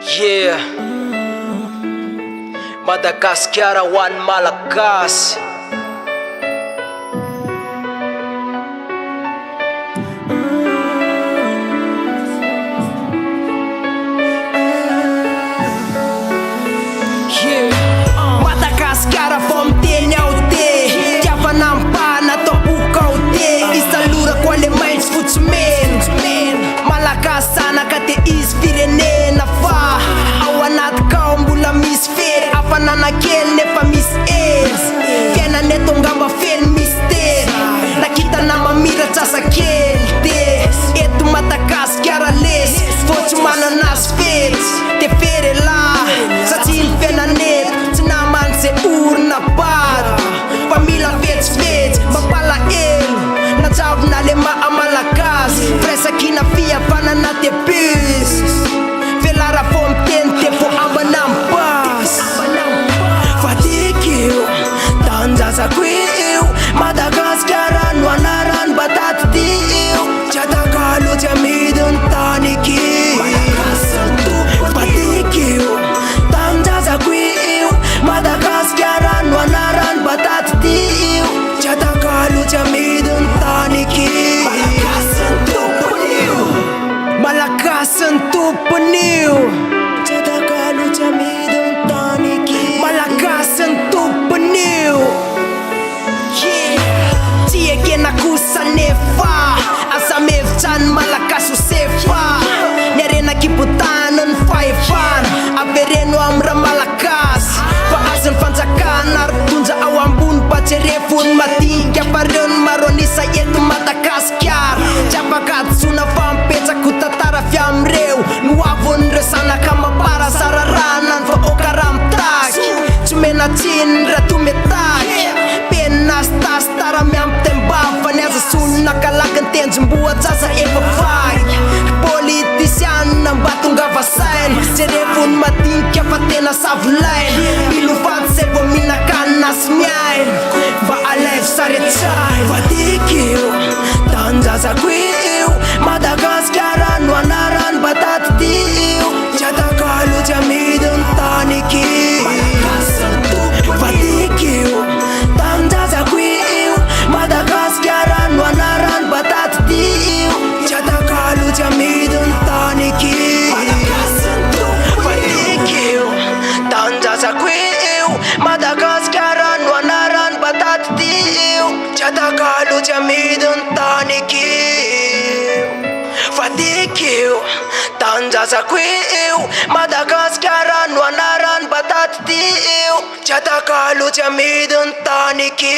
Yeah. Madagasikara ho an'ny Malagasy. Madagasikara vao miteny aho te Tiavana ampahana atao boka ao te Isalorako ale maitso fotsy mena Malagasy zanaka te izy firenena Fa ao anaty kao mbola misy fery Hafanana kely nefa misy hery Fiainana eto angamba feno mistery Na kintana mamiratra aza kely Te eto Madagasikara lesy Vao tsy manana azy fetsy Te fery elah Satria ny fiainana eto Tsy naman'izay orona bado Fa mila fetsifetsy Mampalahelo Nanjavona le maha malagasy Firaisankina fihavanana te bus Velara vao miteny te voambana am basy Vadiko io, tanindrazako io, Madagasikara no anarany mba tadidio, tsy atakalo tsy amidy ny taniky. Vadiko io, tanindrazako io, Madagasikara no anarany mba tadidio, tsy atakalo tsy amidy ny taniky. Malagasy ny tompony io, Malagasy ny tompony io. Tsy atakalo tsy amidy ny taniky. Malagasy ny tompony io. Yeah. Tsy ekena kosa nefa aza mihevitra ny Malagasy ho sefa. Ny harena an-kibon-tany ny fahefana avereno amin'ny Ramalagasy fa azon'ny fanjakana ary mpitondra ao ambony mba jerefo ny madinika fa reo ny maro an'isa eto Madagasikara. Tsy afaka hadisoana fa mipetraka ho tantara avy amin'ireo no avon'ireo zanaka amam-para zararahana ny vahoaka raha mitaky. Tsy omena tsiny raha toa mitaky penina sy tasy tara miampy taimbava ny aza solona kalaky ny tendrombohitra aza efa vaky. Politisiana mba tongava saina, jerevo ny madinika fa tena savolaina. Milofady zay vao mihinan-kanina sy miaina, mba alaivo sary an-tsaina. Vadiko io, tanindrazako io, Madagasikara no anarany mba tadidio, tsy atakalo tsy amidy ny taniky. Vadiko io, tanindrazako io, Madagasikara no anarany mba tadidio, tsy atakalo tsy amidy ny taniky. Vadiko io, tanindrazako io, Madagasikara no anarany mba tadidio, tsy atakalo tsy amidy ny taniky. Vadiko io, tanindrazako io, Madagasikara no anarany mba tadidio, tsy atakalo tsy amidy ny taniky.